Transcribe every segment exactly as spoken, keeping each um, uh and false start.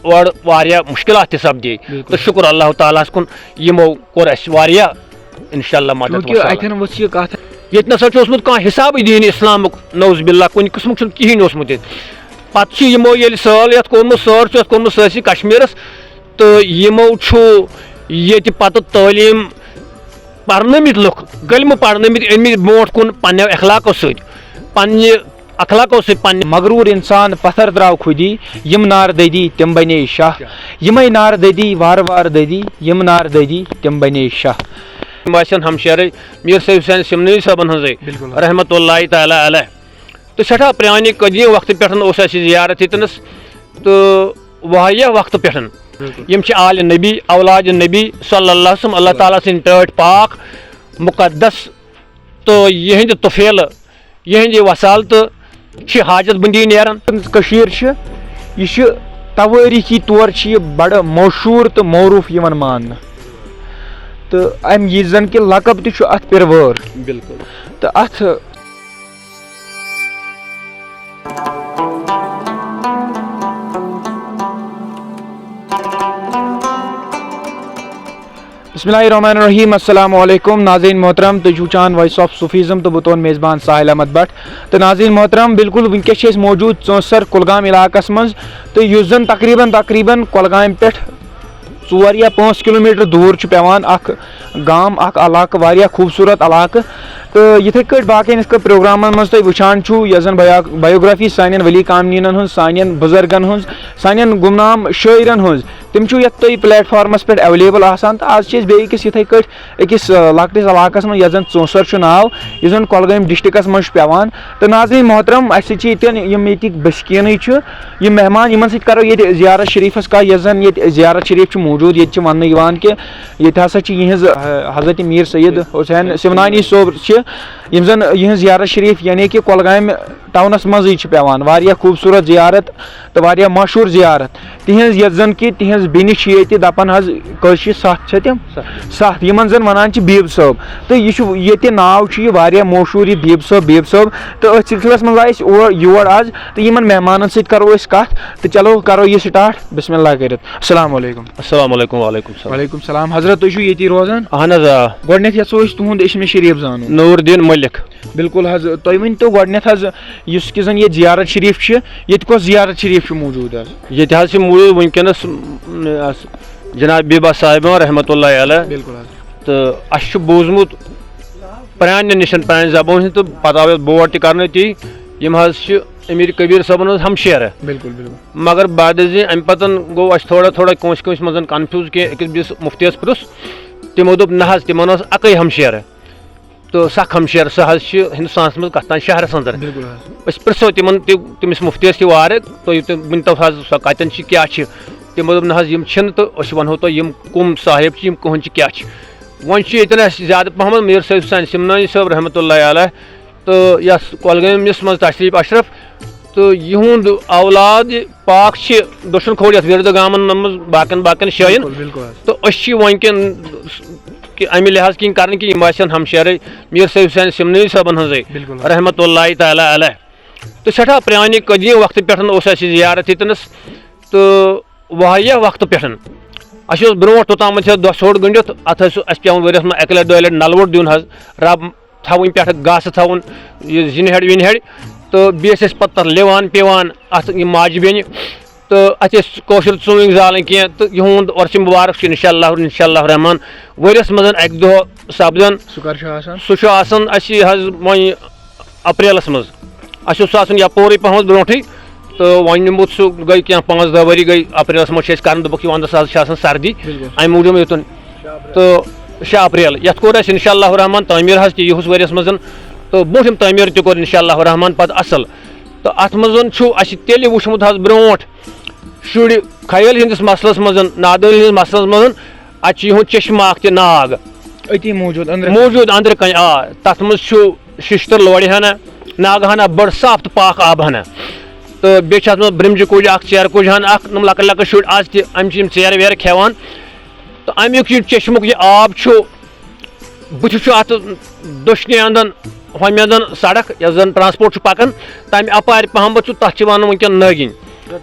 اورٕ واریاہ مُشکِلات تہِ سپدے۔ بِلکُل۔ تہٕ شُکُر اللہ تعالیٰ ہَس کُن، یِمو کوٚر اَسہِ واریاہ، اِنشاء اللہ، مدد۔ چوٗنٛکہِ وصلہ۔ اَتٮ۪ن وٕچھ یہِ کَتھ۔ ییٚتہِ نَسا چھُ اوسمُت کانٛہہ حِسابٕے دیٖنہِ اِسلامُک، نعوذ باللہ، کُنہِ قٕسمُک چھُنہٕ کِہیٖنۍ اوسمُت ییٚتہِ۔ پَتہٕ چھُ یِمو ییٚلہِ سٲل یَتھ کوٚرمُت، سٲل چھُ یَتھ کوٚرمُت سٲرسٕے کشمیٖرَس، تہٕ یِمو چھُ ییٚتہِ پَتہٕ تعلیٖم پرنٲومٕتۍ لُکھ، کلمہٕ پرنٲومٕتۍ، أنمٕتۍ برونٛٹھ کُن پننیو اخلاقو سۭتۍ، پننہِ اخلاقو سۭتۍ، پننہِ۔ مغروٗر اِنسان پتھر درٛاو خودی، یِم نار دٔدی تِم بنے شاہ۔ یِمے نار دٔدی وارٕ وارٕ دٔدی، یِم نار دٔدی تِم بنے شاہ۔ یِم آسن ہمشیرے میٖر سید حسین سِمنٲوی صٲبن ہٕنٛزے، بِلکُل۔ رحمتہ اللہ تعالیٰ علیہ۔ تہٕ سٮ۪ٹھاہ پرٛانہِ قدیٖم وقتہٕ پٮ۪ٹھ اوس اَسہِ یہِ زیارت ییٚتنَس، تہٕ واریاہ وقتہٕ پٮ۪ٹھ۔ بِلکُل۔ یِم چھِ آلِ نبی، اولادِ نبی صلی اللہ علیہ وسلم، اللہ تعالیٰ سٕنٛدۍ ٹٲٹھۍ پاک مُقدس، تہٕ یِہِنٛدِ طفیلہٕ، یِہِنٛدِ وصالتہٕ چھِ حاجت بندی نیران۔ کٔشیٖر چھِ، یہِ چھِ توٲریٖخی طور چھِ یہِ بڑٕ مشہوٗر تہٕ معروٗف یِوان ماننہٕ، تہٕ اَمہِ یہِ زَن کہِ لقب تہِ چھُ اَتھ پِروٲر۔ بِلکُل۔ تہٕ اَتھ بسم اللہ الرحمن الرحیم۔ السلام علیکم ناظرین محترم، تُہۍ چھِو وٕچھان Voice of Sufism تہٕ بہٕ تُہُنٛد میزبان ساحل احمد بٹ۔ تہٕ ناظرین محترم، بالکل وٕنکیٚس چھِ أسۍ موجود ژونسر کُلگام علاقس منٛز، تہٕ یُس زن تقریباً تقریباً کۄلگامہِ پٮ۪ٹھ ژور یا پانٛژھ کلوٗمیٹر دوٗر چھُ پٮ۪وان، اکھ گام، اکھ علاقہٕ، واریاہ خوٗبصوٗرت علاقہٕ۔ تہٕ یِتھے کٲٹھۍ باقین یِتھ کٲٹھۍ پروگرامن منٛز تُہۍ وٕچھان چھِو، یۄس زن بیا-، بایوگرافی سانٮ۪ن ؤلی کامنیٖنن ہٕنٛز، سانٮ۪ن بُزرگن ہٕنٛز، سانٮ۪ن گمنام شٲعرن ہٕنٛز، تِم چھِو یتھ تُہۍ پلیٹ فارمس پٮ۪ٹھ اویلیبل آسان۔ تہٕ آز چھِ أسۍ بیٚیہِ أکِس یِتھے کٲٹھۍ أکِس، آ، لۄکٹِس علاقس منٛز، یتھ زن ژونسر چھُ ناو، یُس زن کۄلگٲمۍ ڈسٹرکس منٛز چھُ پٮ۪وان۔ تہٕ ناظرین محترم، اسہِ سۭتۍ چھِ ییٚتٮ۪ن یِم ییٚتِکۍ بسکیٖنٕے چھِ، یِم مہمان، یِمن سۭتۍ کرو ییٚتہِ زیارت شریفس کتھ، یۄس زن ییٚتہِ زیارت شریف چھِ موجود۔ ییٚتہِ چھِ وننہٕ یِوان کہِ ییٚتہِ ہسا چھِ یِہنٛز، آ، حضرت میٖر سید حسین سمنانی صٲب چھِ، یِم زن یِہنٛز زیارت شریف یعنی کہِ کۄلگامہِ ٹاونس منٛزٕے چھِ پٮ۪وان۔ واریاہ خوٗبصوٗرت زیارت تہٕ واریاہ مشہوٗر زیارت۔ تِہنٛز، یۄس زن کہِ تِہنٛز بیٚنہِ چھِ ییٚتہِ، دپان حظ، کٔژ چھِ؟ ستھ چھِ تِم؟ ستھ۔ ستھ۔ یِمن زن ونان چھِ بیٖب صٲب۔ تہٕ یہِ چھُ ییٚتہِ ناو چھُ یہِ واریاہ مشہوٗر، یہِ بیٖب صٲب، بیٖب صٲب۔ تہٕ أتھۍ سلسلس منٛز آے أسۍ اور، یور آز، تہٕ یِمن مہمانن سۭتۍ کرو أسۍ کتھ۔ تہٕ چلو کرو یہِ سٹارٹ بسم اللہ کٔرِتھ۔ السلام علیکم۔ السلام علیکم، وعلیکم السلام۔ وعلیکم السلام۔ حضرت، تُہۍ چھِو ییٚتی روزان؟ اہن حظ، آ۔ گۄڈٕنیتھ یژھو أسۍ تُہُنٛد اسمِ شریف زانُن۔ نوٗر الدیٖن مٔلِک۔ بِلکُل حظ، تُہۍ ؤنۍ تو گۄڈٕنیتھ حظ، یُس کہِ زن ییٚتہِ زیارت شریف چھِ، ییٚتہِ کۄس زیارت شریف چھِ موجود حظ؟ ییٚتہِ حظ چھِ موجود وٕنکیٚنس، م، اَس-، جناب بیٖبا صاحبن رحمتہ اللہ علیہ۔ بِلکُل حظ۔ تہٕ اَسہِ چھُ بوٗزمُت پرٛانٮ۪ن نِشن، پرٛانہِ زبٲنۍ ہُنٛد، تہٕ پتہٕ آو یتھ بورڈ تہِ کرنہٕ تی، یِم حظ چھِ امیر کبیر صٲبن ہٕنٛز ہمشیرٕ۔ بِلکُل، بِلکُل۔ مگر بعد ازِ امہِ پتن گوٚو اَسہِ تھوڑا تھوڑا کٲنٛسہِ کٲنٛسہِ منٛز کنفیوز، کہِ أکِس بیٚیِس مُفتیس پرُژھ، تِمو دوٚپ نہ حظ، تِمن ٲس اکٕے ہمشیرٕ۔ تہٕ سکھ ہمشیر، سُہ حظ چھُ ہندوستانس منٛز کتھ تام شہرس اندر۔ بِلکُل حظ۔ أسۍ پرژھو تِمن تہِ، تٔمِس مُفتیس تہِ وارٕ، تُہۍ تہِ ؤنۍ تو حظ سۄ کتٮ۪ن چھِ، کیٛاہ چھِ۔ تِمو دوٚپ نہ حظ، یِم چھِنہٕ، تہٕ أسۍ ونہو تۄہہِ یِم کُم صاحب چھِ، یِم کٕہٕنٛدۍ چھِ، کیٛاہ چھِ۔ وۄنۍ چھُ ییٚتٮ۪ن اَسہِ زیادٕ پہمتھ میٖر سید حسین سمنانی صٲب رحمتہ اللہ علیہ تہٕ یَس کۄلگٲمِس منٛز تشریٖف اشرف تہٕ یِہُنٛد اولاد پاک چھِ دٔچھُن کھووُر یَتھ وِردٕ گامَن منٛز باقیَن باقیَن جایَن۔ بِلکُل، بِلکُل حظ۔ تہٕ أسۍ چھِ وۄنۍ کٮ۪ن کہِ اَمہِ لحاظ کِنۍ کَرٕنۍ کہِ یِم آسن ہمشیرٕے میٖر سید حسین سمنٲنی صٲبَن ہٕنٛزٕے بِلکُل حظ۔ رحمتہ اللہ تعالیٰ علیہ۔ تہٕ سٮ۪ٹھاہ پرٛانہِ قدیٖم وقتہٕ پٮ۪ٹھ اوس اَسہِ یہِ زیارت ییٚتنَس۔ تہٕ واریاہ وقتہٕ پٮ۪ٹھ۔ اَسہِ اوس برونٛٹھ توٚتامَتھ چھِ اَتھ دۄہ ژھوٚٹ گٔنٛڈِتھ، اَتھ ٲسۍ اَسہِ پٮ۪وان ؤریَس منٛز اَکہِ لَٹہِ دۄیہِ لَٹہِ نَلوُٹ دیُن حظ، رَب تھاوٕنۍ پٮ۪ٹھٕ، گاسہٕ تھاوُن، یہِ زِنہِ ہٮ۪ڈ وِنہِ ہٮ۪ڈ، تہٕ بیٚیہِ ٲسۍ أسۍ پَتہٕ تَتھ لِوان پٮ۪وان اَتھ یہِ ماجہِ بیٚنہِ، تہٕ اَتہِ ٲسۍ کٲشُر ژوٗنٛگۍ زالٕنۍ کینٛہہ، تہٕ یِہُنٛد عرسہِ مُبارک چھُ اِنشاء اللہ، اِنشاء اللہ الرحمن ؤریَس منٛز اَکہِ دۄہ سَپدان۔ سُہ کر چھُ آسان؟ سُہ چھُ آسان اَسہِ حظ وۄنۍ اپریلس منٛز۔ اَسہِ اوس سُہ آسُن یپورٕے پہمتھ برونٛٹھٕے، تہٕ وۄنۍ نِمُت سُہ گٔے کینٛہہ پانٛژھ دَہ ؤری گٔے اپریلس منٛز چھِ أسۍ کران، دوٚپُکھ یہِ ونٛدس حظ چھِ آسان سردی، بِلکُل۔ اَمہِ موٗجوٗب یوٚتُن۔ تہٕ شےٚ اپریل یَتھ کوٚر اَسہِ انشاء اللہ الرحمن تعمیٖر حظ تہِ یِہُس ؤریَس منٛز، تہٕ برونٛٹھِم تعمیٖر تہِ کوٚر انشاء اللہ الرحمن پتہٕ اصل۔ تہٕ اَتھ منٛز چھُ اَسہِ تیٚلہِ وٕچھمُت حظ برونٛٹھ شُرۍ خیٲلۍ ہٕنٛدِس مسلس منٛز، نادٲنی ہٕنٛدِس مسلس منٛز، اَتہِ چھُ یِہُنٛد چشمہٕ اکھ تہِ ناگ۔ أتی موٗجوٗد أنٛدرٕ۔ موٗجوٗد أنٛدرٕ کنہِ، آ۔ تَتھ منٛز چھُ شِشتٕر لورِ ہنا، ناگہٕ ہنا بٔڑ صاف تہٕ پاک آبہٕ ہنا۔ تہٕ بیٚیہِ چھِ اَتھ منٛز برٛمجہِ کُج اکھ، ژیرٕ کُج ہن اکھ، یِم لۄکٕٹۍ لۄکٕٹۍ شُرۍ آز تہِ، یِم چھِ یِم ژیرٕ ویرٕ کھٮ۪وان۔ تہٕ اَمیُک یہِ چشمُک یہِ آب چھُ بٕتھِ چھُ اَتھ دٔچھنہِ اَنٛدَن، ہۄمہِ اَنٛدَن سڑک، یۄس زَن ٹرانسپورٹ چھُ پَکان، تَمہِ اَپارِ پَہَم چھُ، تَتھ چھِ وَنان وٕنکٮ۪ن نٲگِن۔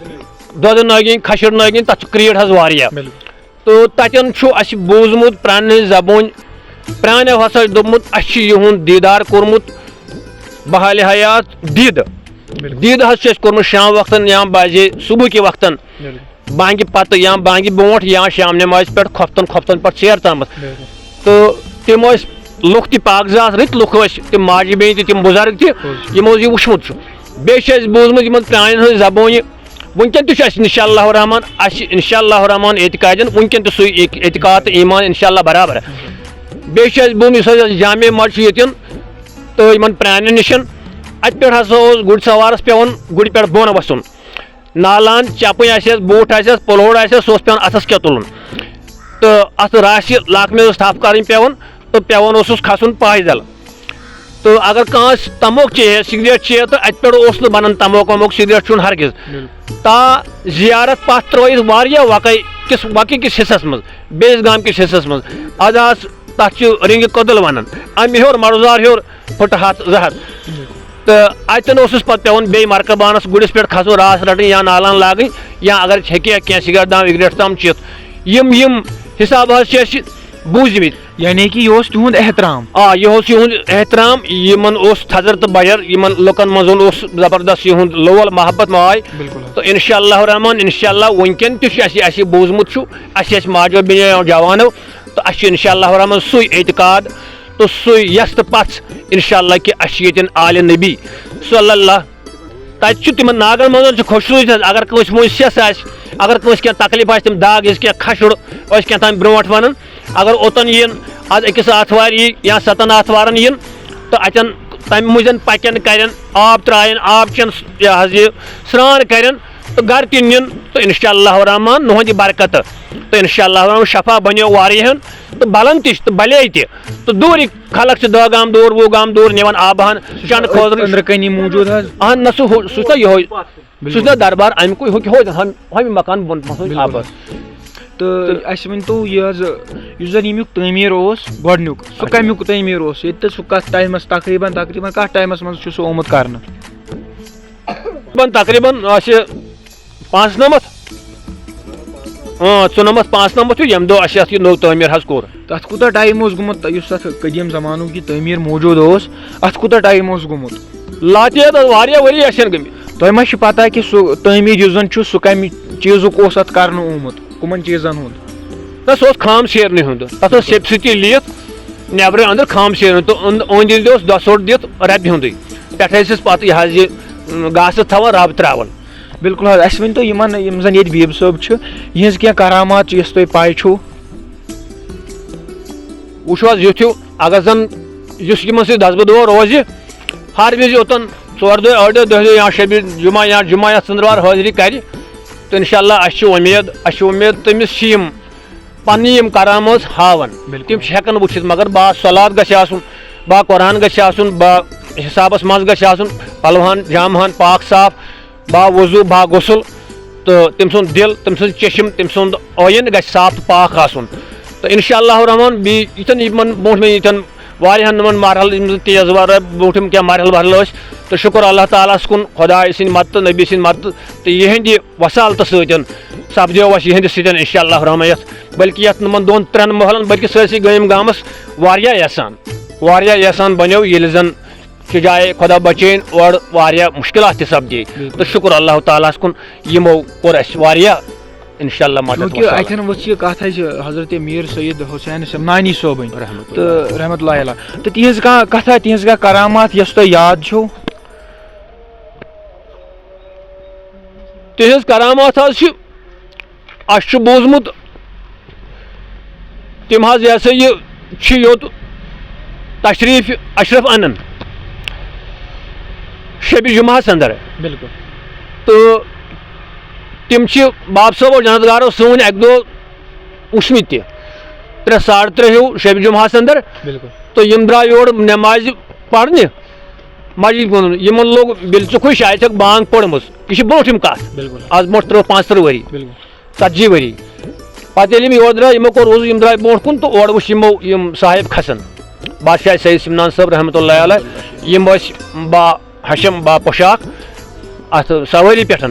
دۄدٕ نٲگِنۍ، کھشِر نٲگِنۍ، تَتھ چھُ کرٛیٖڈ حظ واریاہ۔ بِلکُل۔ تہٕ تَتٮ۪ن چھُ اَسہِ بوٗزمُت پرٛانہِ ہٕنٛزِ زبٲنۍ، پرٛانیو ہسا چھُ دوٚپمُت، اَسہِ چھُ یِہُنٛد دیٖدار کوٚرمُت۔ بحالِ حیات دِد۔ بِلکُل۔ دِد حظ چھُ اَسہِ کوٚرمُت شام وقتن یا بعضے صبحٕکہِ وقتن، بِلکُل۔ بانگہِ پتہٕ یا بانگہِ برونٛٹھ یا شام نمازِ پٮ۪ٹھ خۄفتن خۄفتن پٮ۪ٹھ ژیر تامَتھ۔ بِلکُل۔ تہٕ تِم ٲسۍ لُکھ تہِ پاک زاتھ رٕتۍ لُکھ ٲسۍ، تِم ماجہِ بیٚنہِ تہِ، تِم بُزرگ تہِ، پوٚز۔ یِمو یہِ وٕچھمُت چھُ۔ بیٚیہِ چھُ اَسہِ بوٗزمُت یِمن پرٛانٮ۪ن ہٕنٛز زبٲنۍ، وٕنکٮ۪ن تہِ چھُ اَسہِ انشاء اللہ الرحمن، اَسہِ چھِ انشاء اللہ الرحمن اعتقادن وٕنکٮ۪ن تہِ سُے اعتقاد تہٕ ایٖمان انشاء اللہ برابر۔ بیٚیہِ چھُ اَسہِ بوٗزمُت، یُس حظ اَسہِ جامع مسجد چھُ ییٚتٮ۪ن، تہٕ یِمن پرٛانٮ۪ن نِشن، اَتہِ پٮ۪ٹھ ہسا اوس گُرۍ سوارس پٮ۪وان گُرِ پٮ۪ٹھ بۄن وَسُن۔ نالان چپٕنۍ آسٮ۪س، بوٗٹھ آسٮ۪س، پلوڑ آسٮ۪س، سُہ اوس پٮ۪وان اَتھس کیٛاہ تُلُن۔ تہٕ اَتھ راسہِ لکمہِ ٲس تھپھ کرٕنۍ پٮ۪وان تہٕ پٮ۪وان اوسُس کھسُن پایدل۔ تہٕ اگر کانٛہہ تموک چیٚیہِ ہے، سگریٹ چیٚیہِ ہے، تہٕ اَتہِ پٮ۪ٹھ اوس نہٕ بنان تموک وموک، سگریٹ چیوٚن ہرگز۔ بِلکُل۔ تا زیارت پتھ ترٲوِتھ واریاہ وقے کِس، وقے کِس حصس منٛز، بیٚیِس گام کِس حصس منٛز۔ از آس تتھ چھِ رنگہِ کٔدٕل ونان، امہِ ہیوٚر مڑُزار ہیوٚر پھٕٹہٕ ہتھ زٕ ہتھ۔ تہٕ اتٮ۪ن اوسُس پتہٕ پٮ۪وان بیٚیہِ مرکبانس گُرِس پٮ۪ٹھ کھسُن، راس رٹٕنۍ یا نالان لاگٕنۍ، یا اگر ہیٚکہِ ہا کینٛہہ سگریٹ دام وگریٹ تام چٮ۪تھ۔ یِم یِم حساب حظ چھِ اَسہِ بوٗزمٕتۍ۔ یعنی کہِ یہِ اوس تِہُنٛد احترام۔ آ، یہِ اوس یِہُنٛد احترام، یِمن اوس تھزر تہٕ بجر، یِمن لُکن منٛز اوس زبردست یِہُنٛد لول محبت ماے۔ بِلکُل حظ۔ تہٕ انشاء اللہ الرحمن، انشاء اللہ وٕنکٮ۪ن تہِ چھُ اَسہِ، اَسہِ بوٗزمُت چھُ، اَسہِ چھِ اَسہِ ماجو بیٚنیو جوانو، تہٕ اَسہِ چھُ انشاء اللہ الرحمن سُے اعتقاد تہٕ سُے یژھ تہٕ پژھ، انشاء اللہ کہِ اَسہِ چھِ ییٚتٮ۪ن آلِ نبی صلی اللہ۔ تَتہِ چھُ تِمن ناگن منٛز چھُ خۄشروٗج حظ، اگر کٲنٛسہِ وٲنٛسہِ سٮ۪س آسہِ، اگر کٲنٛسہِ کینٛہہ تکلیٖف آسہِ، تِم داغ ٲسۍ کینٛہہ کھشُر ٲسۍ کینٛہہ تام برونٛٹھ وَنان، اگر اوٚتَن یِن، از أکِس آتھوارِ یی یا سَتَن آتھوارَن یِن، تہٕ اَتٮ۪ن تَمہِ مٔنٛزۍ پَکن کَرن، آب ترٛاون، آب چٮ۪ن، یہِ حظ یہِ سرٛان کَرن تہٕ گَرٕ تہِ نِن، تہٕ انشاء اللہ الرحمن نُہنٛدِ برکتہٕ تہٕ انشاء اللہ الرحمن شفا بَنیو واریاہَن تہٕ بَلَن تہِ چھِ تہٕ بَلے تہِ، تہٕ دوٗرِکۍ خلق چھِ دَہ گام دوٗر، وُہ گام دوٗر نِوان آبہٕ ہَن، چٮ۪نہٕ خٲطرٕ۔ أنٛدرٕ کَنی موٗجوٗد حظ۔ اہن نہ، سُہ ہُہ-، سُہ چھُ یِہوٚے، سُہ چھُ دربار اَمہِ کُے، ہُہ کہِ ہُہ ہُمہِ مکان بۄن پَہَن بِلکُل۔ آبَس۔ تہٕ اَسہِ ؤنۍ تو یہِ حظ، یُس زَن ییٚمیُک تعمیٖر اوس گۄڈٕنیُک، سُہ کَمیُک تعمیٖر اوس ییٚتہِ تہٕ سُہ کَتھ ٹایمَس تقریٖباً، تقریٖباً کَتھ ٹایمَس منٛز چھُ سُہ آمُت کرنہٕ؟ تقریٖباً، تقریٖباً آسہِ پانٛژھ نَمَتھ۔ اۭں، ژُنَمَتھ، پانٛژھ نَمَتھ چھُ ییٚمہِ دۄہ اَسہِ اَتھ یہِ نوٚو تعمیٖر حظ کوٚر۔ تَتھ کوٗتاہ ٹایم اوس گوٚمُت، یُس تَتھ قدیٖم زمانُک یہِ تعمیٖر موٗجوٗد اوس، اَتھ کوٗتاہ ٹایم اوس گوٚمُت؟ لاتہِ حظ واریاہ ؤری آسن گٔمٕتۍ۔ تۄہہِ ما چھِ پَتہ کہِ سُہ تعمیٖر یُس زَن چھُ، سُہ کَمہِ چیٖزُک اوس اَتھ کرنہٕ آمُت، کٕمَن چیٖزَن ہُنٛد؟ نہ، سُہ اوس خام شیرنہِ ہُنٛد، تَتھ ٲس سیٚپہِ سۭتی لِتھ، نٮ۪برٕ أنٛدرٕ خام شیرنہِ تہٕ أنٛد-، أنٛدۍ أنٛدۍ اوس دۄسوٹ دِتھ رَبہِ ہُنٛدُے۔ پٮ۪ٹھٕ ٲسِس پَتہٕ یہِ حظ یہِ، اۭں، گاسہٕ تھاوان، رَب ترٛاوان۔ بِلکُل حظ، اَسہِ ؤنۍ تو یِمَن، یِم زَن ییٚتہِ بیٖب صٲب چھِ، یِہٕنٛز کینٛہہ کرامات چھِ، یۄس تۄہہِ پَے چھُو؟ وٕچھِو حظ، یُتھ ہیوٗ اگر زَن یُس یِمَن سۭتۍ دَسبہٕ دور روزِ، ہر وِزِ اوٚتَن ژور دۄہ، ٲٹھ دۄہ، دَہہِ دۄہ یا شبِ جمعہ یا جمعہ یا ژٔنٛدٕروار حٲضری کَرِ، تہٕ انشاءاللہ اَسہِ چھِ اُمید، اَسہِ چھِ اُمید تٔمِس چھِ یِم پَنٕنہِ یِم کرامٲژ ہاوان۔ بِلکُل۔ تِم چھِ ہٮ۪کان وٕچھِتھ، مگر با صلات گژھِ آسُن، با قرآن گژھِ آسُن، با حسابَس منٛز گژھِ آسُن، پَلوہَن جامہَن پاک صاف، با وضو، با غسل، تہٕ تٔمۍ سُنٛد دِل، تٔمۍ سٕنٛز چشم، تٔمۍ سُنٛد ٲیٖن گژھِ صاف تہٕ پاک آسُن۔ تہٕ انشاءاللہ الرحمن بیٚیہِ یِتھٮ۪ن یِمَن برونٛٹھ مےٚ یِتھٮ۪ن واریاہَن یِمَن مرحلہٕ، یِم زَن تیز وار برونٛٹھِم کینٛہہ مرحلہٕ ورحلہٕ ٲسۍ، تہٕ شُکُر اللہ تعالیٰ ہَس کُن، خۄداے سٕنٛدِ مدتہٕ، نبی سٕنٛدِ مدتہٕ تہٕ یِہِنٛدِ وسالتہٕ سۭتۍ سپدیو اَسہِ یِہِنٛدِ سۭتۍ انشاءاللہ الرحمن یَتھ، بلکہِ یَتھ یِمَن دۄن ترٛٮ۪ن محلَن بلکہِ سٲرسٕے گٲمۍ گامَس واریاہ احسان، واریاہ احسان بنیو، ییٚلہِ زَن چھِ جایہِ خۄدا بچٲیِن اورٕ واریاہ مُشکِلات تہِ سپدے۔ بِلکُل۔ تہٕ شُکُر اللہ تعالیٰ ہَس کُن، یِمو کوٚر اَسہِ واریاہ انشاءاللہ مدد۔ چوٗنٛکہِ وسلام۔ اَتھٮ۪ن ؤژھ یہِ کَتھ اَسہِ حضرت میٖر سید حسین سمنانی صٲبٕنۍ رحمتہ اللہ۔ تہٕ رحمتہ اللہ علیہ۔ تہٕ تِہِنٛز کانٛہہ کَتھا، تِہِنٛز کانٛہہ کرامات یۄس تۄہہِ یاد چھو؟ تِہِنٛز کرامات حظ چھِ، اَسہِ چھُ بوٗزمُت، تِم حظ، یہِ ہسا یہِ چھِ یوٚت تشریٖف اشرف اَنان شبِ جمعہَس اندر۔ بِلکُل۔ تہٕ تِم چھِ باب صٲب اور جنت گارو سٲنۍ اَکہِ دۄہ وٕچھمٕتۍ تہِ، ترٛےٚ ساڑٕ ترٛےٚ ہیوٗ شبِ جمعہَس اندر۔ بِلکُل۔ تہٕ یِم درٛاے یور نٮ۪مازِ پرنہِ۔ مسجد کُن۔ یِمن لوٚگ بِلژُکھُے، شاید چھکھ بانگ پٔرمٕژ۔ یہِ چھِ برونٛٹھِم کَتھ۔ بِلکُل۔ آز برونٛٹھ ترٕٛہ پانٛژترٕٛہ ؤری۔ بِلکُل۔ ژتجی ؤری۔ پَتہٕ ییٚلہِ یِم یورٕ درٛاے، یِمو کوٚر وضوٗ، یِم درٛاے برونٛٹھ کُن تہٕ اورٕ وٕچھ یِمو یِم صاحب کھسان۔ بادشاہ سید سمنان صٲب رحمتہ اللہ علیہ، یِم ٲسۍ با حشم، با پوشاک، اَتھ سوٲری پٮ۪ٹھ۔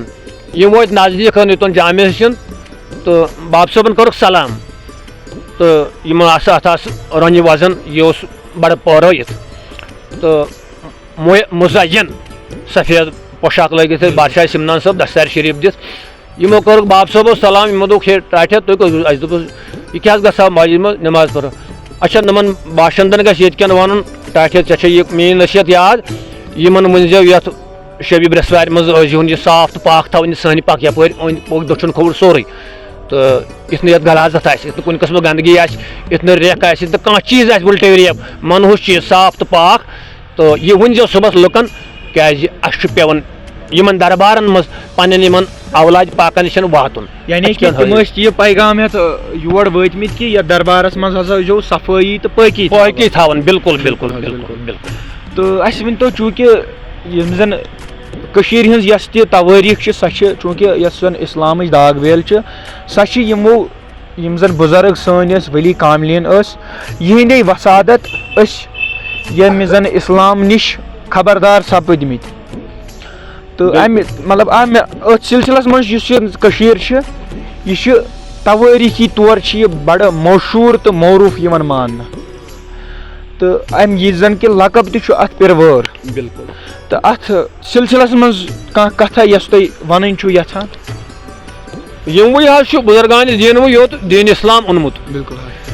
یِم وٲتۍ نزدیٖک یوٚتَن جامعس نِش، تہٕ باب صٲبَن کوٚرُکھ سلام، تہٕ یِمَن آسہٕ، اَتھ آسہٕ رۄنہِ وَزَن، یہِ اوس بَڑٕ پٲرٲوِتھ، تہٕ مُ-، مُزین سفید پوشاک لٲگِتھ ٲسۍ بادشاہ سمنان صٲب دستار شریف دِتھ۔ یِمو کوٚرُکھ باب صٲبَس سلام، یِمو دوٚپُکھ، "ہے ٹاٹھیا، تُہۍ کَتہِ چھِو؟" اَسہِ دوٚپُس، "یہِ کیٛاہ حظ گژھِ ہا مسجدِ منٛز نٮ۪ماز پَرو؟" اچھا، نَمَن باشندَن گژھِ ییٚتہِ کٮ۪ن وَنُن، "ٹاٹھیا، ژےٚ چھےٚ یہِ میٛٲنۍ نصیحت یاد، یِمَن ؤنۍزیو یَتھ شبِ برٛٮ۪سوارِ منٛز ٲسۍزِہُن یہِ صاف تہٕ پاک تھاوٕنۍ، یہِ سٲنۍ پَکھ یَپٲرۍ أنٛدۍ پوٚک دٔچھُن کھووُر سورُے، تہٕ یُتھ نہٕ یَتھ غلاظت آسہِ، یُتھ نہٕ کُنہِ قٕسمٕچ گنٛدگی آسہِ، یُتھ نہٕ ریٚکھ آسہِ، یُتھ نہٕ کانٛہہ چیٖز آسہِ اُلٹے ریٚب، منحوس چیٖز، صاف تہٕ پاک، تہٕ یہِ ؤنۍزیو صُبحَس لُکَن، کیٛازِ اَسہِ چھُ پٮ۪وان یِمَن دربارَن منٛز پنٛنٮ۪ن یِمَن اولاد پاکَن نِش واتُن۔" یعنی اَسہِ کہِ کیٛاہ تِم حٲضِر۔ ٲسۍ یہِ پیغام ہٮ۪تھ، یور وٲتۍمٕتۍ کہِ یَتھ دربارَس منٛز ہسا ٲسۍزیو صفٲیی تہٕ پٲکی پٲکی تھاوان۔ تھاوان، بِلکُل، بِلکُل، بِلکُل، بِلکُل۔ بِلکُل۔ تہٕ اَسہِ ؤنۍتو، چوٗنٛکہِ یِم زَن کٔشیٖرِ ہٕنٛز یۄس تہِ توٲریٖخ چھِ، سۄ چھِ، چوٗنٛکہِ یۄس زَن اِسلامٕچ داگ بیل چھِ، سۄ چھِ یِمو، یِم زَن بُزرٕگ سٲنۍ ٲسۍ، ؤلی کاملین ٲسۍ، یِہِنٛدے وسادت أسۍ ییٚمہِ زَن اِسلام نِش خبردار سپٕدمٕتۍ۔ تہٕ بِلکُل۔ اَمہِ، مطلب، اَمہِ، أتھۍ سلسلس منٛز یُس یہِ کٔشیٖر چھِ، یہِ چھِ توٲریٖخی طور چھِ یہِ بڑٕ مشہوٗر تہٕ معروٗف یِوان ماننہٕ۔ تہٕ اَمہِ یہِ زَن کہِ لقب تہِ چھُ اَتھ پِروٲر۔ بِلکُل۔ تہٕ اَتھ سلسلس منٛز کانٛہہ کَتھا یۄس تۄہہِ وَنٕنۍ چھُو یَژھان؟ یِموٕے حظ چھُ بُزرگانِ دیٖنوٕے یوت دیٖن اِسلام اوٚنمُت۔ بِلکُل حظ۔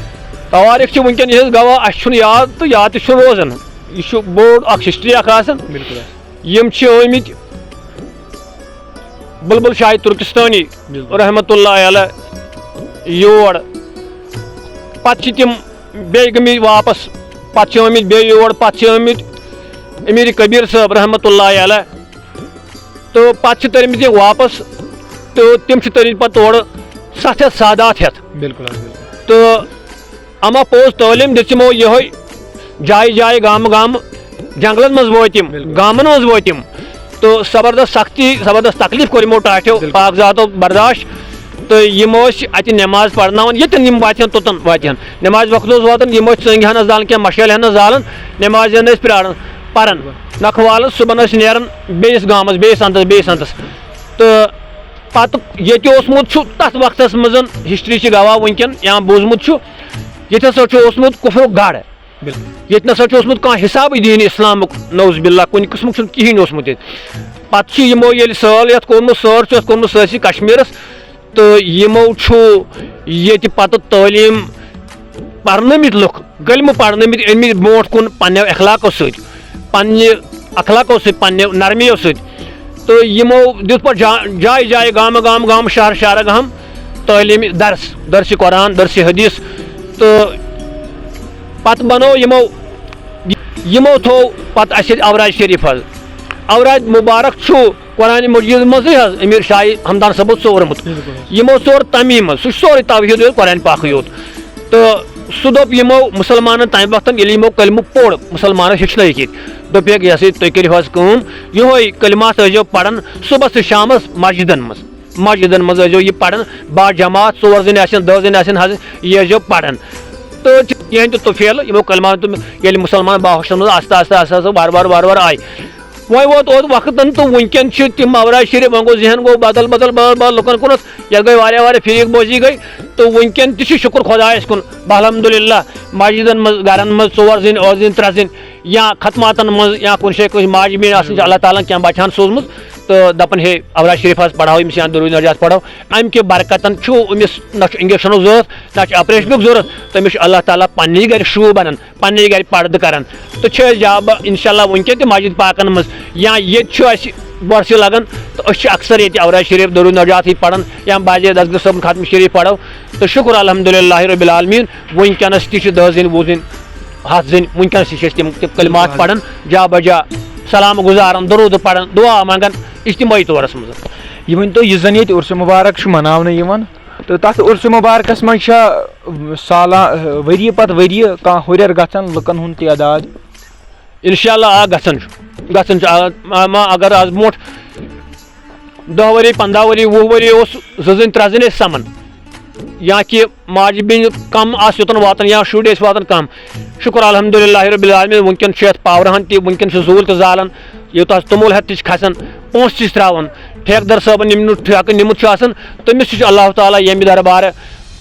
توٲریٖخ چھِ وٕنکٮ۪ن یِہٕنٛز گواہ، اَسہِ چھُنہٕ یاد تہٕ یاد تہِ چھُنہٕ روزان۔ یہِ چھُ بوٚڑ اَکھ ہسٹری اَکھ آسان۔ بِلکُل حظ۔ یِم چھِ ٲمٕتۍ بُلبُل شاہہِ تُرکِستٲنی بِلکُل۔ رحمتہ اللہ علیہ یور۔ پَتہٕ چھِ تِم بیٚیہِ گٔمٕتۍ واپَس۔ پَتہٕ چھِ ٲمٕتۍ بیٚیہِ یور۔ پَتہٕ چھِ ٲمٕتۍ أمیٖر کبیٖر صٲب رحمتہ اللہ علیہ۔ تہٕ پَتہٕ چھِ تٔرمٕتۍ یِم واپَس۔ تہٕ تِم چھِ تٔرمٕتۍ پَتہٕ تورٕ سَتھ ہَتھ سادات ہٮ۪تھ۔ بِلکُل حظ، بِلکُل۔ تہٕ اما پوٚز تعلیٖم دِژ یِمو یِہوٚے جایہِ جایہِ، گامہٕ گامہٕ، جنگلن منٛز وٲتۍ یِم، بِلکُل۔ گامن منٛز وٲتۍ یِم۔ تہٕ زبردست سختی، زبردست تکلیٖف کوٚر یِمو ٹاٹھیو بِلکُل۔ پاک ذاتو برداشت۔ تہٕ یِم ٲسۍ اَتہِ نٮ۪ماز پرناوان، ییٚتٮ۪ن یِم واتہن توٚتَن واتہن۔ نٮ۪مازِ وقت اوس واتان، یِم ٲسۍ ژٔنٛگۍ ہن نہٕ زالان کینٛہہ، مَشٲلۍ ہن نہٕ زالان، نٮ۪مازِ ہن ٲسۍ پرٛاران، پران۔ نکھٕ والہٕ صُبحن ٲسۍ نیران بیٚیِس گامس، بیٚیِس اندس، بیٚیِس اندس۔ تہٕ پتہٕ ییٚتہِ اوسمُت چھُ تتھ وقتس منٛز، ہسٹری چھِ گواہ وٕنکٮ۪ن یا بوٗزمُت چھُ، ییٚتہِ ہسا چھُ اوسمُت کُفرُک گڑھ۔ بِلکُل۔ ییٚتہِ نسا چھُ اوسمُت کانٛہہ حسابٕے دیٖنِ اسلامُک، نعوذ باللہ، کُنہِ قٕسمُک چھُنہٕ کِہیٖنۍ اوسمُت ییٚتہِ۔ پتہٕ چھُ یِمو ییٚلہِ سٲل یتھ کوٚرمُت، سٲر چھُ یتھ کوٚرمُت سٲرسٕے کشمیرس، تہٕ یِمو چھُ ییٚتہِ پتہٕ تعلیٖم پرنٲومٕتۍ لُکھ، کلمہٕ پرنٲومٕتۍ، أنمٕتۍ برونٛٹھ کُن پننیو اخلاقو سۭتۍ، پننہِ اخلاقو سۭتۍ، پننیو نرمیو سۭتۍ۔ تہٕ یِمو دیُت پتہٕ جا-، جایہِ جایہِ، گامہٕ گامہٕ، گامہٕ شہر شہر گام تعلیٖم درس، درسِ قرآن، درسِ حدیث۔ تہٕ پتہٕ بنوو یِمو، یِمو تھوو پتہٕ اسہِ ییٚتہِ اوراد شریف حظ۔ اوراد مبارک چھُ قرآن مجیدس منٛزٕے حظ امیر شاہی ہمدان صٲبو ژوٗرمُت۔ بِلکُل حظ۔ یِمو ژوٗر تمی منٛز، سُہ چھُ سورُے توحیٖد یوت، قرآن پاکٕے یوت۔ تہٕ سُہ دوٚپ یِمو مُسلمانن تمہِ وقتن، ییٚلہِ یِمو کلمہٕ پوٚر، مُسلمانن ہیٚچھنٲیِکھ ییٚتہِ، دوٚپُکھ، یہِ ہسا یہِ، تُہۍ کٔرِو حظ کٲم، یِہوٚے کلمات ٲسۍزیو پران صُبحس تہٕ شامس مسجدن منٛز۔ مسجدن منٛز ٲسۍزیو یہِ پران، با جماعت، ژور زٔنۍ آسن، دہ زٔنۍ آسن حظ، یہِ ٲسۍزیو پران۔ تہٕ کینٛہہ تہِ طفیلہٕ، یِمو کلماتو تہٕ ییٚلہِ مُسلمان باہوشن منٛز آستہٕ آستہٕ آستہٕ آستہٕ وارٕ وارٕ وارٕ وارٕ آیہِ۔ وۄنۍ ووت اوت وقتن تہٕ وٕنکٮ۪ن چھِ تِم مورا شریف، وۄنۍ گوٚو ذہن گوٚو بدل بدل بدل بدل لُکن کُنتھ، یتھ گٔے واریاہ واریاہ فرق بٲزی گٔے۔ تہٕ وٕنکٮ۪ن تہِ چھُ شُکر خۄدایس کُن، الحمدللہ، مسجدن منٛز، گرن منٛز ژور زٔنۍ، ٲٹھ زٔنۍ، ترٛےٚ زٔنۍ، یا ختماتن منٛز یا کُنہِ جایہِ کٲنٛسہِ ماجہِ بیٚنہِ آسان چھِ، اللہ تعالیٰ ہن کینٛہہ بچہٕ ہن سوٗزمٕژ، تہٕ دپان، ہے، ابرار شریف حظ پرہاو أمِس یا دروٗد نجات پرہاو۔ امہِ کہِ برکتن چھُ أمِس نہ چھُ انجیکشنُک ضروٗرت، نہ چھُ آپریشنُک ضروٗرت، تٔمِس چھُ اللہ تعالیٰ پننی گرِ شوٗب انان، پننی گرِ پردٕ کران۔ تہٕ چھِ أسۍ جاب انشاءاللہ وٕنکٮ۪ن تہِ مسجد پاکن منٛز، یا ییٚتہِ چھُ اسہِ بۄرسہِ لگان، تہٕ أسۍ چھِ اکثر ییٚتہِ اوراد شریف دروٗد نجاتٕے پران، یا بعضے دستگیر صٲبُن ختم شریف پرو۔ تہٕ شُکر الحمدللہ رب العالمین، وٕنکٮ۪نس تہِ چھِ دہ زٔنۍ، وُہ زٔنۍ، ہتھ زٔنۍ، وٕنکٮ۪نس تہِ چھِ أسۍ تِم، تِم کلمات پران، جا بجا سلام گزاران، دروٗد پران، دعا منگان، اجتمٲعی طورس منٛز۔ یہِ ؤنۍ تو، یُس زن ییٚتہِ عرس مبارک چھُ مناونہٕ یِوان، تہٕ تتھ عرس مبارکس منٛز چھا سالہ، ؤری پتہٕ ؤری کانٛہہ ہُرٮ۪ر گژھان لُکن ہُنٛد تعداد؟ انشاءاللہ، آ، گژھان چھُ، گژھان چھُ۔ آ، آ، ما اگر از برونٛٹھ دہ ؤری، پنٛداہ ؤری، وُہ ؤری اوس زٕ زٔنۍ ترٛےٚ زٔنۍ ٲسۍ سمان، یا کہِ ماجہِ بیٚنہِ کم آسہٕ یوٚتن واتان، یا شُرۍ ٲسۍ واتان کم۔ شُکر الحمدللہ رب العالمین، وٕنکٮ۪ن چھُ یتھ پاورہن تہِ، وٕنکٮ۪ن چھُ زوٗل تہِ زالان، یوٗتاہ توٚمُل ہٮ۪تھ تہِ چھِ کھسان، پونٛسہٕ تہِ چھِ ترٛاوان۔ ٹھیکہٕ در صٲبن ییٚمۍ نیُن ٹھیکہٕ نیُمُت چھُ آسان، تٔمِس تہِ چھُ اللہ تعالیٰ ییٚمہِ دربارٕ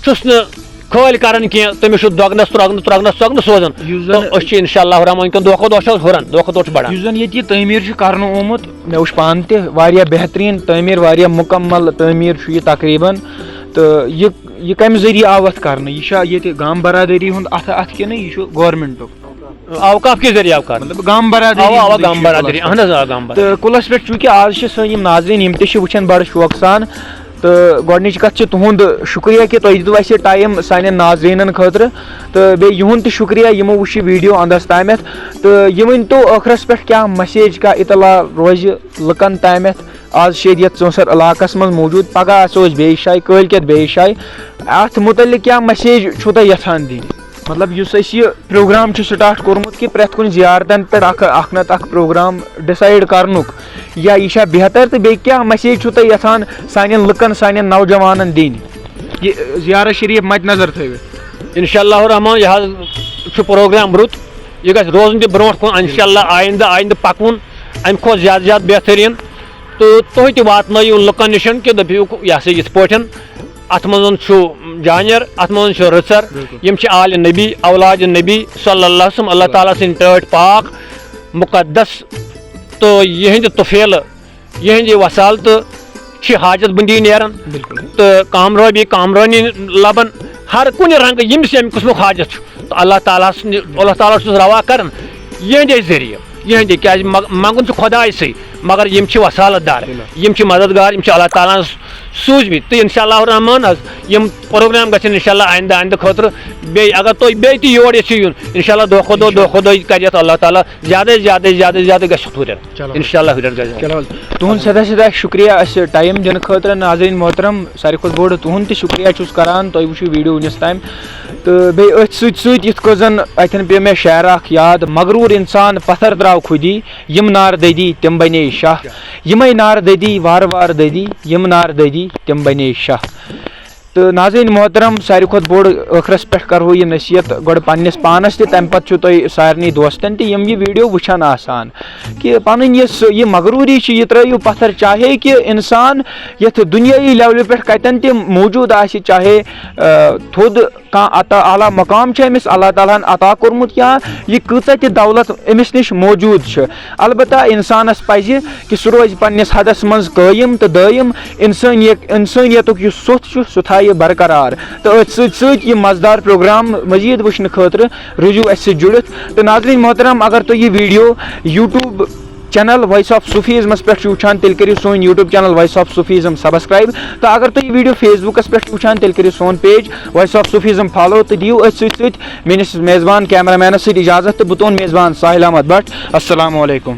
چھُس نہٕ خٲلۍ کران کینٛہہ، تٔمِس چھُ دۄگنس ترۄگنس ترۄگنس ترۄگنس سوزان۔ یُس زن تہٕ أسۍ چھِ انشاء اللہ الرحمٰن وٕنکٮ۪ن دۄہ کھۄتہٕ دۄہ چھُ حظ ہُران، دۄہ کھۄتہٕ دۄہ چھُ بڑان۔ یُس زن ییٚتہِ یہِ تعمیٖر چھُ کرنہٕ آمُت، مےٚ وٕچھ پانہٕ تہِ واریاہ بہتریٖن تعمیٖر، واریاہ مُکمل تعمیٖر چھُ یہِ تقریباً۔ تہٕ یہِ یہِ کمہِ ذٔریعہٕ آو اتھ کرنہٕ؟ یہِ چھا ییٚتہِ گام برادری ہُنٛد اتھٕ اتھٕ کِنہٕ یہِ چھُ گورمنٹُک؟ اوقاف کہِ ذٔریعہٕ آو کرنہٕ؟ مطلب گام برادری اوا، ہُنٛد اوا، یُس گام یہِ برادری، کُلس اہن حظ، آ، گام برادری۔ تہٕ کُلس پٮ۪ٹھ چوٗنٛکہِ آز چھِ سٲنۍ یِم ناظریٖن، یِم تہِ چھِ وٕچھان بڑٕ شوقہٕ سان۔ تہٕ گۄڈٕنِچ کتھ چھِ تُہُنٛد شُکریہ کہِ تۄہہِ دِتوٕ اَسہِ یہِ ٹایم سانٮ۪ن ناظریٖنن خٲطرٕ۔ تہٕ بیٚیہِ یِہُنٛد تہِ شُکریہ، یِمو وٕچھ یہِ ویٖڈیو اندس تامَتھ۔ تہٕ یہِ ؤنۍ تو، ٲخرس پٮ۪ٹھ کیٛاہ مسیج، کانٛہہ اطلاع روزِ لُکن تامَتھ؟ آز چھِ ییٚتہِ یَتھ ژٲنٛسَر علاقَس منٛز موٗجوٗد، پَگاہ آسو أسۍ بیٚیِس جایہِ، کٲلۍ کٮ۪تھ بیٚیِس جایہِ۔ اَتھ مُتعلِق کیٛاہ مسیج چھُو تۄہہِ یَژھان دِنۍ؟ مطلب، یُس اَسہِ یہِ پروگرام چھُ سٹارٹ کوٚرمُت کہِ پرٛٮ۪تھ کُنہِ زیارتَن پٮ۪ٹھ اَکھ، اَکھ نَتہٕ اَکھ پروگرام ڈِسایڈ کَرنُک، یا یہِ چھا بہتر، تہٕ بیٚیہِ کیٛاہ مسیج چھُو تۄہہِ یَژھان سانٮ۪ن لُکَن، سانٮ۪ن نوجوانَن دِنۍ، یہِ زیارت شریٖف مَدِ نظر تھٲوِتھ؟ انشاء اللہ الرحمٰن، یہِ حظ چھُ پروگرام رُت، یہِ گژھِ روزُن تہِ برونٛٹھ کُن، انشاء اللہ آیندٕ، آیندٕ پَکوُن اَمہِ کھۄتہٕ زیادٕ، زیادٕ بہتریٖن۔ تہٕ تُہۍ تہِ واتنٲیِو لُکن نِش کہِ دٔپِو، یہِ ہسا یِتھ پٲٹھۍ، اَتھ منٛز چھُ جانیر، اَتھ منٛز چھُ رٕژر، بِلکُل۔ یِم چھِ آلِ نبی، اولادِ نبی صلی اللہ علیہ وسلم، اللہ تعالیٰ سٕنٛدۍ ٹٲٹھۍ پاک، مُقدس، تہٕ یِہنٛدِ طفیلہٕ، یِہنٛدِ وسالتہٕ چھِ حاجت بندی نیران، بِلکُل۔ تہٕ کامرٲبی، کامرٲنی لبان، ہر کُنہِ رنگہٕ ییٚمِس ییٚمہِ قٕسمُک حاجت چھُ، تہٕ اللہ تعالیٰ سٕنٛدِ، اللہ تعالیٰ چھُس روا کران یِہنٛدے ذٔریعہٕ۔ یِہنٛدِ، کیٛازِ مگ-، منٛگُن چھُ خۄدایسٕے، مگر یِم چھِ وسالت دار، بِلکُل۔ یِم چھِ مددگار، یِم چھِ اللہ تعالیٰ ہَن سوٗزمٕتۍ۔ تہٕ انشاء اللہ الرحمٰن حظ، یِم پروگرام گژھن انشاء اللہ آیندٕ، آیندٕ خٲطرٕ۔ بیٚیہِ اگر تُہۍ بیٚیہِ تہِ یور یژھِو یُن، انشاء اللہ دۄہ کھۄتہٕ دۄہ، دۄہ کھۄتہٕ دۄہ کرِ یَتھ اللہ تعالیٰ زیادَے، زیادَے، زیادَے، زیادَے گژھِ ہُرٮ۪ر۔ چلو۔ انشاء اللہ ہُرٮ۪ر گژھِ۔ چلو حظ۔ تُہُنٛد سٮ۪ٹھاہ سٮ۪ٹھاہ شُکریہ اَسہِ ٹایم دِنہٕ خٲطرٕ۔ ناظریٖن محترم، ساروی کھۄتہٕ بوٚڑ تُہُنٛد تہِ شُکریہ چھُس کران، تۄہہِ وٕچھِو ویٖڈیو وٕنِس تام۔ تہٕ بیٚیہِ أتھۍ سۭتۍ سۭتۍ یِتھ کٔنۍ زَن اَتٮ۪ن پیٚو مےٚ شعر اَکھ یاد، مغروٗر اِنسان پَتھر درٛاو خودی، یِم نار دٔدی تِم بَنے شاہ، یِمَے نار دٔدی وارٕ وارٕ دٔدی، یِم نار دٔدی تِم بَنے شاہ۔ تہٕ ناظریٖن محترم، ساروی کھۄتہٕ بوٚڑ ٲخرَس پٮ۪ٹھ کَرہو یہِ نصیحت گۄڈٕ پنٛنِس پانَس تہِ، تَمہِ پَتہٕ چھُو تۄہہِ سارنٕے دوستَن تہِ، یِم یہِ ویٖڈیو وٕچھان آسان، کہِ پَنٕنۍ یۄس یہِ مغروٗری چھِ، یہِ ترٛٲیِو پَتھر۔ چاہے کہِ اِنسان یَتھ دُنیٲیی لیولہِ پٮ۪ٹھ کَتٮ۪ن تہِ موٗجوٗد آسہِ، چاہے، آ، تھوٚد کانٛہہ عطا، اعلیٰ مقام چھُ أمِس اللہ تعالیٰ ہَن عطا کوٚرمُت، یا یہِ کۭژاہ تہِ دولت أمِس نِش موٗجوٗد چھِ، البتہ اِنسانَس پَزِ کہِ سُہ روزِ پنٛنِس حدَس منٛز قٲیِم تہٕ دٲیِم۔ اِنسٲنیت، اِنسٲنیتُک یُس سُتھ چھُ، سُہ تھایہِ برقرار۔ تہٕ أتھۍ سۭتۍ سۭتۍ یہِ مزٕدار پروگرام مزید وٕچھنہٕ خٲطرٕ روٗزِو اَسہِ سۭتۍ جُڑِتھ۔ تہٕ ناظریٖن محترم، اگر تُہۍ یہِ video YouTube channel Voice of Sufism پٮ۪ٹھ چھِو وٕچھان، تیٚلہِ کٔرِو سون YouTube channel Voice of Sufism subscribe۔ تہٕ اگر تُہۍ یہِ ویٖڈیو Facebook پٮ۪ٹھ چھِو وٕچھان، تیٚلہِ کٔرِو سون page Voice of Sufism follow تہٕ دِیِو أتھۍ سۭتۍ سۭتۍ میٲنِس میزبان کیمرہ مینَس سۭتۍ اجازت تہٕ بہٕ تُہُنٛد میزبان ساحل احمد بٹ۔ السلام علیکم۔